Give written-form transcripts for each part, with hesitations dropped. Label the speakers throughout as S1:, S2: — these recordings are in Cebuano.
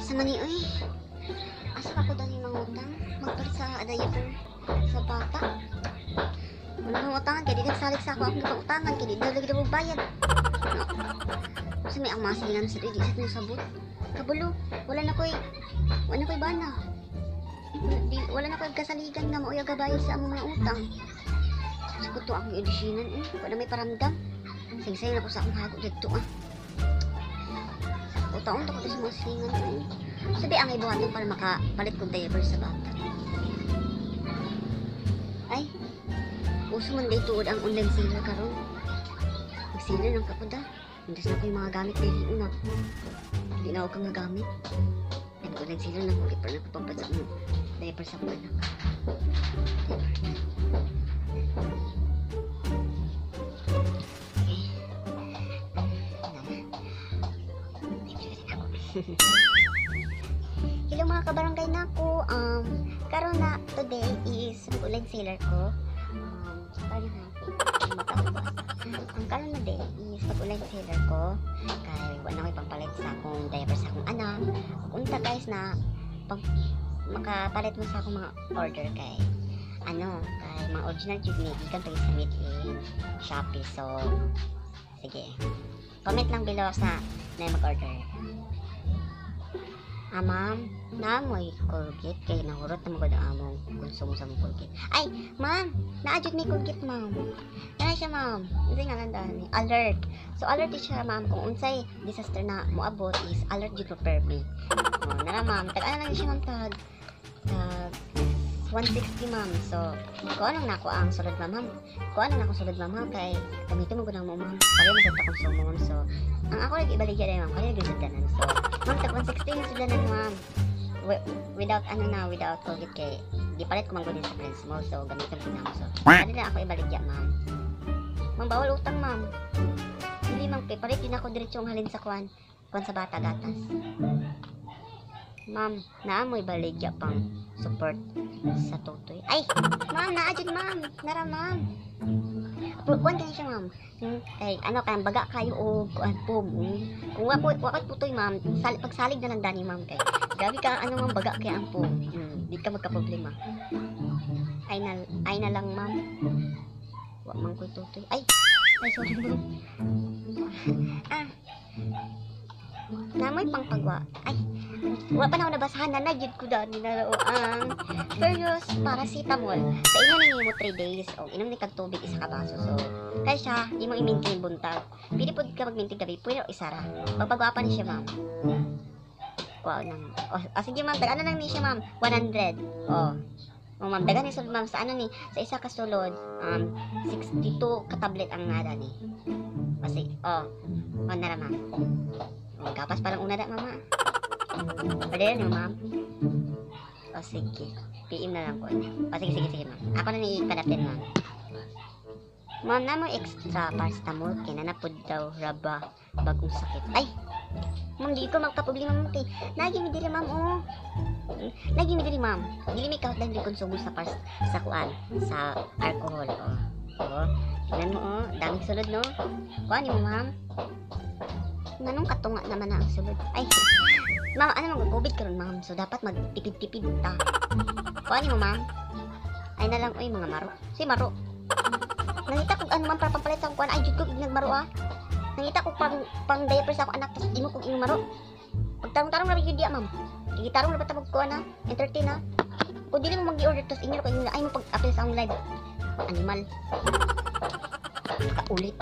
S1: Sa mani oy. Asa ka ko dani mangutang? Magpalit sa diaper sa bata. Wala kang utangan kay di nagsalig sa ako akong gipang-utangan kay di na lagi daw bayad. No. Sa may ang mga silingan sa di sa sabot. Kabulo, wala na ko'y bana. Wala na ko'y kasaligan nga maoy gabayad sa among mga utang. Sa ko to akong edisyonan eh. Wala may paramdam. Singsay na ko sa akong hago didto ah. Utaon to ko sa mga silingan eh. Sabi ang ibuhaton para makapalit kong diaper sa bata. Ay, uso man day tuod ang online seller karon. Mag-seller lang ka po da. Indas na ko yung mga gamit dili una. Hindi na ako kang gamit. Ay, mag-online seller lang ko. Para na sa akong diaper sa akong anak. Diaper. Okay. Libre din ako. Hello mga kabarangay nako. Karon na today is online seller ko. Karon ha. Mata ko ba? Ang karon na day is pag online seller ko kay wala na ko'y pampalit sa akong diaper sa akong anak. Unta guys na pang makapalit mo sa akong mga order kay ano, kay mga original jud ni gikan pa sa made in Shopee. So sige. Comment lang below sa na mag-order. Ah, ma'am, naamoy Colgate kay nahurot na magod ang among konsumo sa among Colgate. Ay, ma'am, naa jud may Colgate, ma'am. Kana siya, ma'am. Unsa nga ngalan ni? Alert. So alert siya, ma'am, kung unsay disaster na moabot is alert jud mo permi. Oh, nara ma'am, tag ano lang siya ma'am, tag tag 160 ma'am. So, kung anong nako ang sulod ma'am, ma'am. Kung anong nako sulod ma'am ha, kay gamitin mo gud mo ma'am. Kaya mo sa konsumo ma'am. So, ang ako lagi ibaligya dahil ma'am, kaya lagi sudlanan. So, ma'am, tag 160 yung sudlanan ma'am. Without ano na, without Colgate kay gipalit ko man gud sa Prince Mall. So, gamitin ko na ako. So, ano na ako ibaligya ma'am. Ma'am, bawal utang ma'am. Hindi ma'am, kay palit din ako diretsong halin sa kuan. Kuan sa bata gatas. Ma'am, naamoy baligya pang support sa tutoy. Ay, ma'am, naa jud ma'am. Nara ma'am. Kuan kani siya ma'am. Kay ano kay baga kayo og kuan pum. Kung wa ko putoy ma'am, pagsalig na lang dani ma'am kay. Grabe ka ano ma'am, baga kay ang pum. Di ka magka-problema. Ay na lang ma'am. Wa man ko'y tutoy. Ay, ay sorry ma'am. Ah. Namoy pangpagwa. Ay, wa pa na ako nabasahan na na jud ko dani na ang Furious paracetamol. Sa imo ni mo 3 days og inom ni kag tubig isa ka baso. So, kay siya imong i-maintain buntag. Pili pud ka mag-maintain gabi, pero isa ra. Pagpagwapa ni siya ma'am. Wow nang. Oh, oh, sige ma'am, tag ano lang ni siya ma'am? 100. Oh. Oh ma'am, dagan ni sulod ma'am sa ano ni sa isa ka sulod 62 ka tablet ang nada ni. Kasi oh, oh nara ma'am. Oh, gapas pa lang una da mama. Order niyo ma'am. O sige. PM na lang ko. O sige, sige, sige ma'am. Ako na ni ipadapin ma'am. Ma'am, na mo extra paracetamol kay na napud daw raba bagong sakit. Ay! Ma'am, di ko magka-problema ma'am kay nagi mi diri ma'am oh. Nagi mi diri ma'am. Dili mi kahot dahil konsumo sa pars sa kuan sa alcohol oh. Oh, tingnan mo oh, daming sulod no. Kuan mo ma'am. Nganong katunga naman na ang sulod? Ay, ma'am, ano man COVID karon ma'am. So dapat magtipid-tipid ta. Kuan mo ma'am. Ay na lang oy mga maro. Si maro. Nangita kog ano ma'am para pampalit sa akong kuan. Ay jud ko nagmaro ah. Nangita ko pang pang diaper sa akong anak tas imo kog imong maro. Pagtarong-tarong ra gyud diya ma'am. Gitarong ra ba ta kuan ah. Entertain ah. Kung dili mo mag-order tas inyo ko inyo ay mo pag-apply sa akong live. Animal. Kaulit.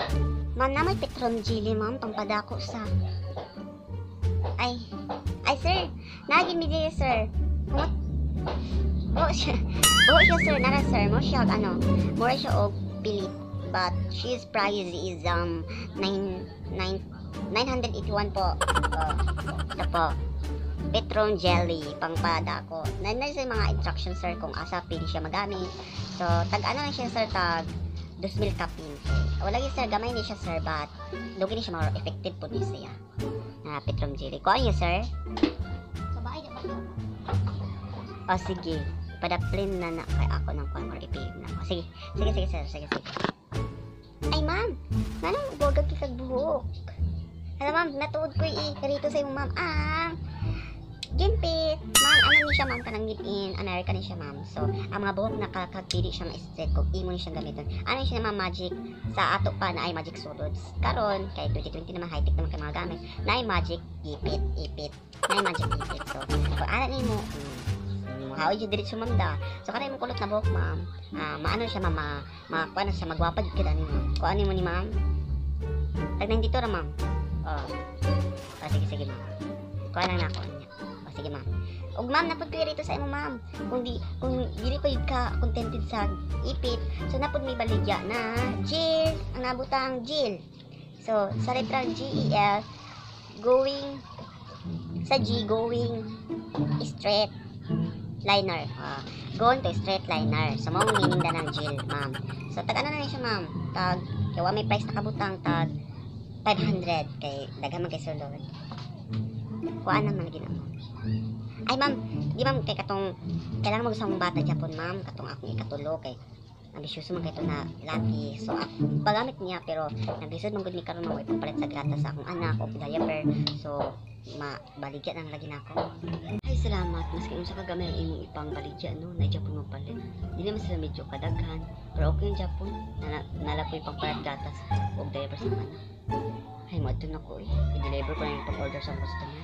S1: Ma'am, na may Petron Jelly, ma'am, pampadako sa... Ay, ay, sir. Nagin mi diri, sir. Humot. Oh, siya. Oh, siya, sir. Nara, sir. Mo siya, ano, mura siya og pilit. But, she's price is, 9, 9, 981 po. Oh, ito po. Petron Jelly, pangpadako. Nandun sa mga instructions, sir, kung asa pili siya magamit. So, tag ano lang siya, sir, tag 2,000 kapin. Wala gyud sir, gamay ni siya sir, but lugi ni siya more effective po ni siya. Na Petron Jelly. Kuha niyo sir?
S2: Sa bahay di ba?
S1: O sige, padaplin na na kay ako ng kuan or ipihim na ako. Sige, sige, sige sir, sige, sige. Ay ma'am, nganong bogag kay kag buhok? Hala ma'am, natuod ko i rito sa imong ma'am. Ah, Ginpit. Ma'am, ano ni siya, ma'am, kanang made in America ni siya, ma'am. So, ang mga buhok nakakagpili siya ma-straight kung imo ni siyang gamiton. Ano siya, ma'am, magic sa ato pa na ay magic sulod. Karon kay 2020 naman, high-tech naman kay mga gamit. Na ay magic ipit, ipit. Na ay magic ipit. So, kung ana nimo, haoy jud diretso, ma'am, da. So kanay imong kulot na buhok, ma'am. Ah, maano siya, ma'am, ma kuan na siya, magwapa jud kay dani, ma'am. Kuan nimo ni, ma'am. Tag 92 ra, ma'am. Oh. Ah, sige sige, ma'am. Kuan lang na ako niya. Oh, sige, ma'am. Ug ma'am, napud ko rito sa imo, ma'am. Kung dili pa yun ka contented sa ipit, so napud may baligya na gel, ang nabutang gel. So, sa letra G E L going sa G, going straight liner. Ah, going to straight liner. So, mao meaning da ng gel, ma'am. So, tag ano na ni siya, ma'am? Tag, kay wa may price nakabutang, tag 500 kay daghan man kay sulod. Kuan naman lagi na, ma'am. Ay, ma'am, di ma'am kay katong kailangan mag sa akong bata Japon, ma'am, katong akong ikatulo kay ambisyoso man kay to na laki. So, ako, pagamit niya pero naglisod man gud mi karon, ma'am, ipapalit sa gatas sa akong anak o diaper. So, mabaligya nang lagi nako. Ay, salamat. Maski unsa ka gamay ang imong ipang baligya, no, na Japon mo palit. Dili man sila medyo kadaghan, pero okay yung Japon. Nala ko ipang gatas og diaper sa anak. Ay, mo na ko eh. I-deliver ko na yung pag-order sa customer.